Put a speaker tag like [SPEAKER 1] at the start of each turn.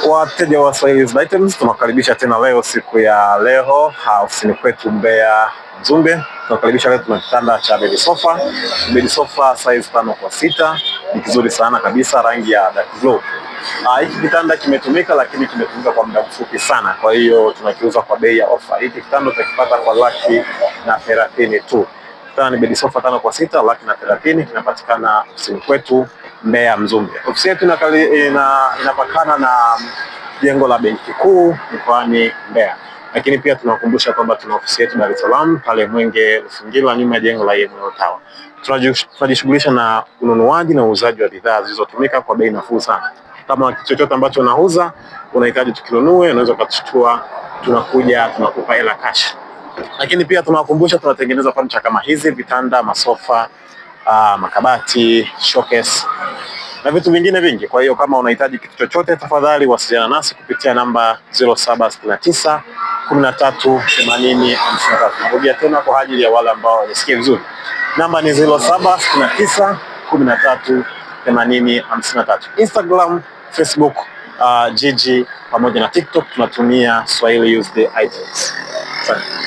[SPEAKER 1] Wateja wa Swahili Used Items, tunakaribisha tena leo, siku ya leo ofisini kwetu Mbeya Mzumbe. Tunakaribisha leo, tuna kitanda cha bed sofa, bed sofa size 5 kwa 6, ni kizuri sana kabisa, rangi ya dark blue. Hiki kitanda kimetumika, lakini kimetumika kwa muda mfupi sana, kwa hiyo tunakiuza kwa bei ya ofa. Hiki kitanda utakipata kwa 130,000 tu. Kitanda ni bed sofa 5 kwa 6, 130,000, kinapatikana ofisini kwetu Mbeya Mzumbe. Ofisi yetu inapakana na jengo la Benki Kuu mkoani Mbeya, lakini pia tunakumbusha kwamba tuna ofisi yetu Dar es Salaam pale Mwenge Lufungila, nyuma ya jengo la EML Tower. Tunajishughulisha na ununuaji na uuzaji wa bidhaa zilizotumika kwa bei nafuu sana. Kama kitu chochote ambacho unauza unahitaji tukinunue, unaweza ukatushtua, tunakuja tunakupa hela cash. Lakini pia tunawakumbusha tunatengeneza furniture kama hizi: vitanda, masofa, makabati, showcase na vitu vingine vingi. Kwa hiyo kama unahitaji kitu chochote, tafadhali wasiliana nasi kupitia namba 0769 13 80 53. Narudia tena kwa ajili ya wale ambao hawajasikia vizuri, namba ni 0769 13 80 53. Instagram, Facebook, Jiji pamoja na TikTok tunatumia Swahili Used Items. Asante.